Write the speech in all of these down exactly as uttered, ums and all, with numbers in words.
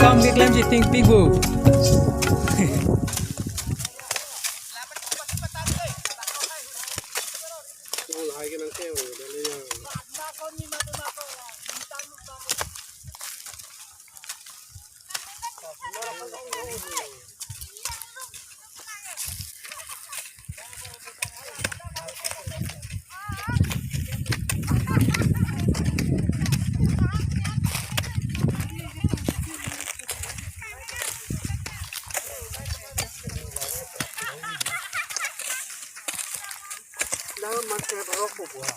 Kam keklemji tingpik bo. Lang mat ke borok ko buha.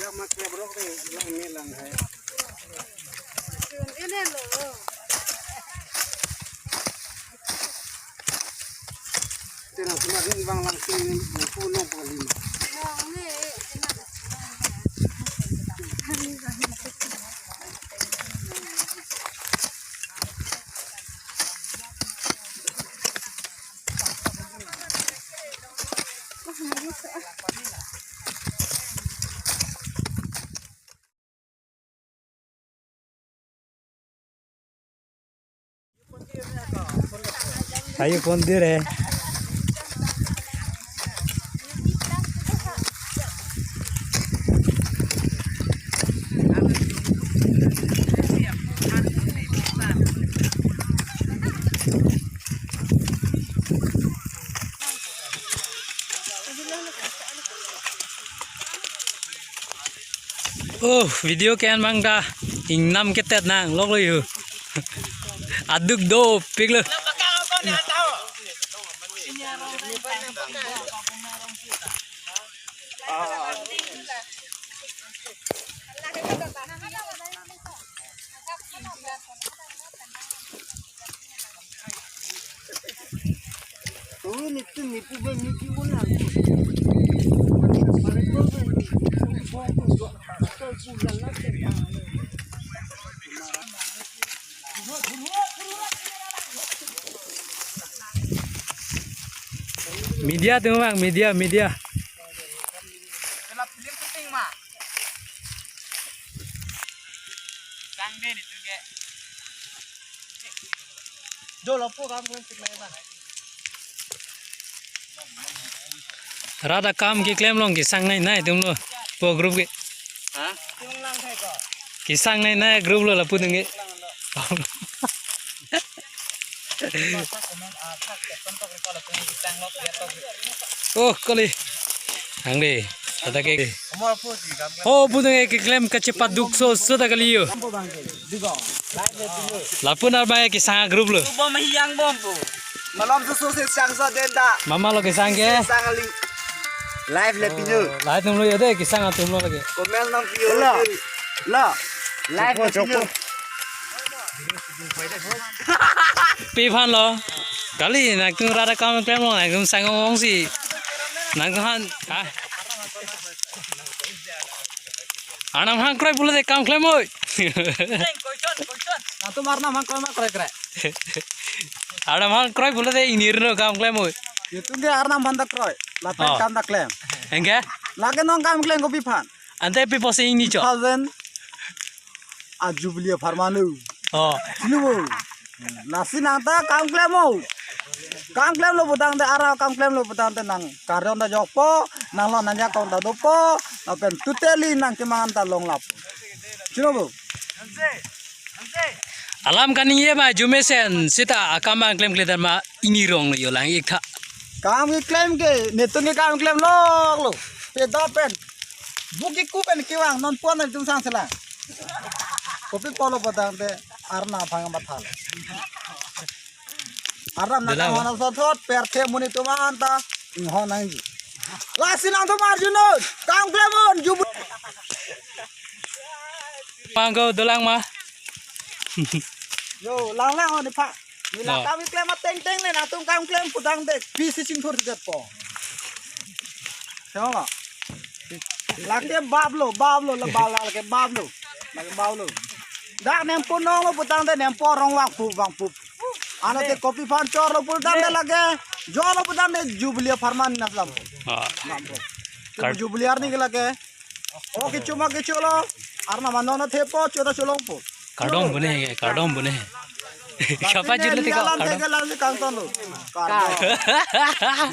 Ya mat ke borok de lang ne lang hai. Ini lo. Tena suma din bang lang sini ko no ko lima. Ayo phone dire. Oh, video ke-en abang ta ingnam ketet nang lok lo yu. Aduk dopik lo. Media atum abang, media, media. Rat akam keklem along kesang nai nai atum lo. Po group ke. Ha? Kesang nai nai group lo lapu atum ke. Oh, kali. Hang de. Ada ke. Ho, pu atum ke keklem kachepaduk so so ta kali yo. Lapu nar bai kesang group lo. Bom hiang bom pu. Malom susu si sang so den ta. Mama lo kesang ke. Sang ali. Live le pinu. Live atum lo ya de, kesang atum lo lagi. Komen nang pio. Lo. Lo. Live le pinu. Pi aphan lo. Kali nangtum rat akam klem lo, nangtum sang ong si. Nangtum aphan. Ha. Arnam hang kroi pulote kam klem oi. Nangtum arnam hang kroi ma kroi kroi. Arnam hang kroi pulote ingnir no kam klem oi. Itum ke arnam aphan ta kroi. Lapen Oh. kam ta klem. Anke? Lake non kam klem kopi aphan. Ante pi pusi ingni cho. Thousand. A jubilee apharman lo. Oh. Sinu bo. Lasi nang ta kam klem o. Kam klem lo putangte, ara kam klem lo putangte nang karjong ta jokpo, nang lo nang jakong ta dopo, lapen totally nang kemangan ta longlap. Sinu bo. Alam kaningje ma arjumesen seta akam abang klemkle dan ma ingnirong lo yo lang ik tha. Kam keklem ke, netum ke kam klem lok lo. Pe da pen. Buki ku pen kevang non pon netum sang selang. Kopi pulo putangte arnam aphan matha. Arnam na Dela kam ba? Hona sothot, perthe monit atum anta inghon nangji. Lasi nangtum arjunon, kam klem o, jubu. Mangko dolang ma. Yo, lang lang o nepha. Nila Oh. kam klem ateng teng le nangtum kam klem putangte pisi chingthur jatpo. Sio lo. Lake bab lo, bab lo, la bab la lake bab lo. Lake bab lo. Dak nempo nong lo putangte nempo rong vangphup, vangphup. Ano te kopi aphan chor lo putangte lake. Jo lo putangte jubilee apharman naslam. Ah. Nampo. Kar- Jubilee arni ke lake. O kecho ma kecho lo. Arnam anon athepo, cho ta cholongpo. Kardom bune he, kardom bune he. Kapa jule tiko, alam kardom. Teke lang si kangton lo. Kardom.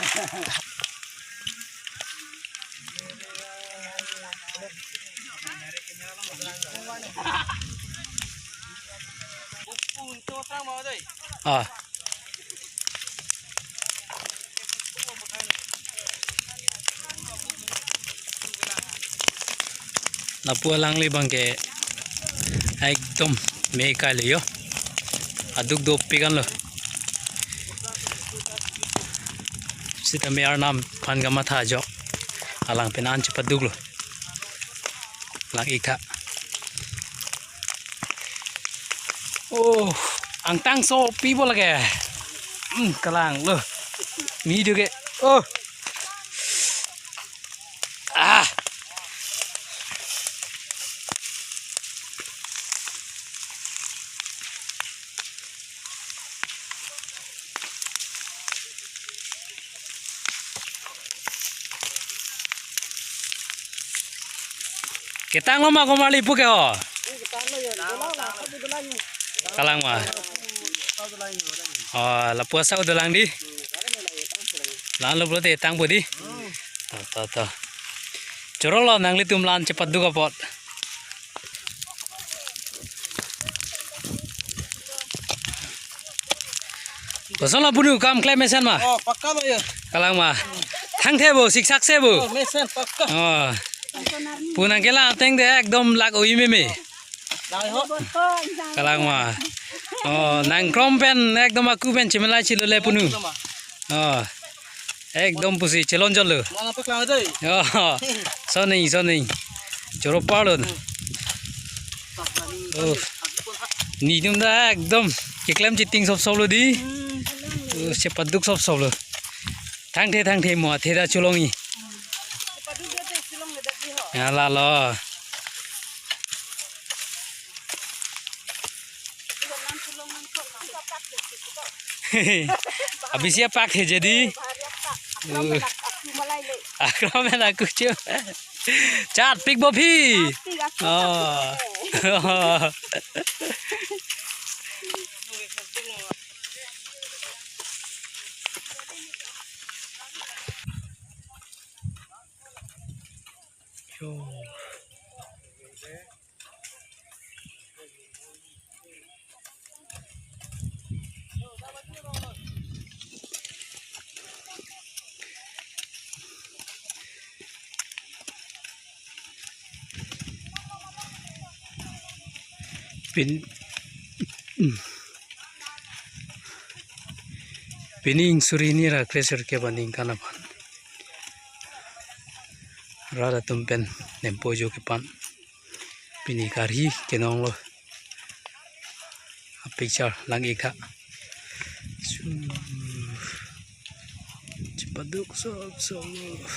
Ah. Lapu alangli abangke ekdom me kai le yo. Aduk dopik anlo. Sitame arnam aphan kamatha ajok. Alang pen an chepaduk lo. Lang ik tha. Oh, angtang so pi bo lake. Hmm, kalang lo. Mi do ke. Oh. Ah. Ketang lo ma komarli pu ke ho. Kalang ma. Oh, lapu asau dolang di. Lang lo pulote tang pu di. To, to, to. Choro lo nanglitum lan chepaduk apot. Koson lo punu kam klem mesen ma? Oh, pakka lo ya. Kalang ma. Thangthe bo, siksak se bo. Oh, mesen pakka. Oh. Pu nangkelang ateng de ekdom lak oi meme. Dai ho. Kalang ma. Oh, nangkrom pen ekdom aku pen chemelai chilole punu. Oh. Ekdom pusi chelonjol lo. Mana peklang dai. Oh. Soning, soning. Choro parlo. Oh. Netum ta ekdom keklem chiting sop sop lo di. Oh, chepaduk sop sop lo. Thangthe thangthe mo athe ta cholongji. Ya la lo. Abisi apak he jadi. Akrom pen aku chu. Chat pik bo phi. Oh. Yo. Pin, pini suri ni ra kre sir ke bani kana pan. Rat atum pen nempo jo kepan. Pini karhi kenong lo. A picture lang ik tha. Su-, chepaduk sop sop lo.